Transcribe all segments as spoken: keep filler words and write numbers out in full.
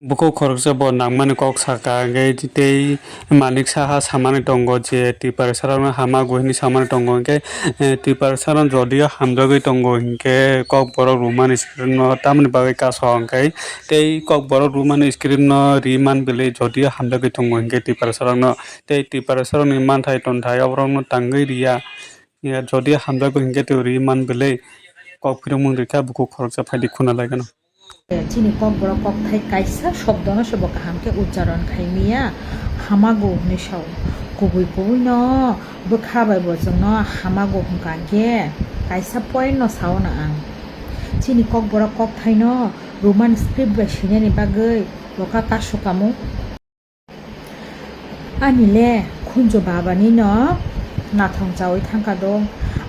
Bukhuk khoroksa bo nangmani kok saka, hwnkhe tei manik saha samani tongo je Tiprasarokno hamago hwnwi samani tongo, hwnkhe, eh, Tiprasarok jodio hamjagwi tongo, hwnkhe Kokborok rwmani scriptno tamoni bagwi kaso hwnkhe tei Kokborok rwmani scriptno ri man bwlwi jodio hamjagwi tongo, hwnkhe Tiprasarokno tei Tiprasarokni manthai tonthai oborokno tangwi riya, ya, jodio hamjagwi hwnkhe tei ri man bwlwi kok phirokmung rikha bukhuk khoroksa phaidi khuna lai gano. Chini Kokborok kokthai kaisa shobdono se bo kaham khe uchcharon khai miya, hamago hwnwi sao. Kubui kubuino bwkha bai bo chwngno hamago hwnkha khe kaisa point no sao na ang. Chini Kokborok kokthaino Roman script bai swinani bagwi bo kha kasu kamo. Ani le khunju babani no nathong chawi thangkha do.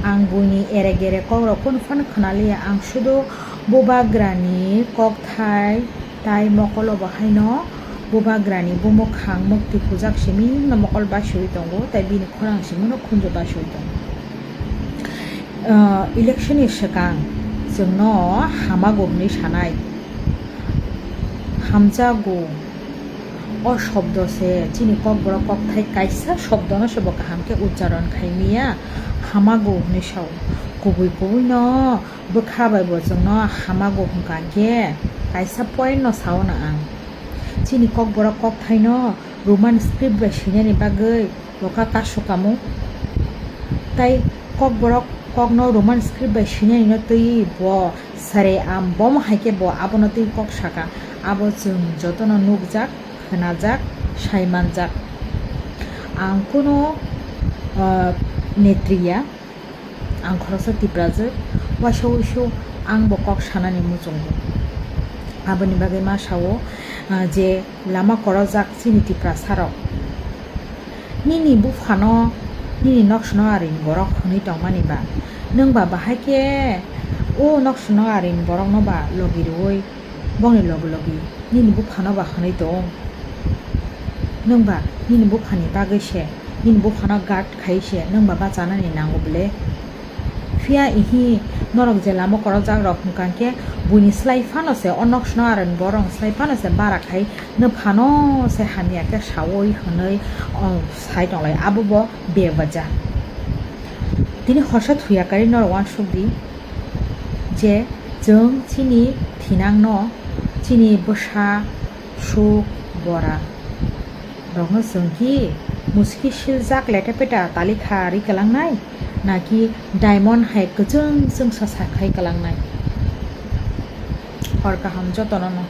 Ang buini ere gere kok rok kunu phano khwnaliya. Ang sudu bubagrani kokthai tai mokolo bo haino bubagrani bumukhang mukti khujak simi no mokol basiwi tongo, tai bini khorang simi no khunju basiwi tongo. Ah, election ni swkang chwngno hamago hwnwi sanai. Hamjago. O shobdo se chini Kokborok kokthai kaisa shobdono se bo kaham khe uchcharon khai miya, hamago hwnwi sao. Kubui kubuino bwkha bai bo chwngno hamago hwnkha khe kaisa point no sao na ang. Chini Kokborok kokthaino Roman script bai swinani bagwi bo kha kasu kamo. Tai Kokborok kokno Roman script bai swinani no twi bo sare am bom hai khe bo abono twi kok saka. Abo chwng jotono nukjak, khwnajak, sai manjak. Ang kuno, ah, netriya, ang khoroksa Tiprajwk, waisa wuisu ang bo kok sanani muchungo. Aboni bagwi ma sao, ah, je lama korojak chini Tiprasarok. Nini buphano, nini noksano arini borok hwnwi tongmani ba? Nwng ba bahai khe o noksano arini borokno ba logi rwui bongni logi logi nini buphano ba hwnwi tong? Nwng ba nini buphani bagwi se, nini buphano guard khai se nwng ba bachanani nango bwle? Phiya ihi norok je lama korojak rok hwnkha khe buini slai phano se o noksano aron borok slai phano se bara khai nw phano se hamya khe saui hwnwi, o, sai tonglai abo bo bebaja. Tini horsa thuya kari norok uansuk di je chwng chini thinangno chini bwsa suk bora rokno chwng ki muski siljak leta peta tali kha ri kwlangnai, naki diamond hai kwchwng chwngsa sa khai kwlangnai? Hor kaham jotono no.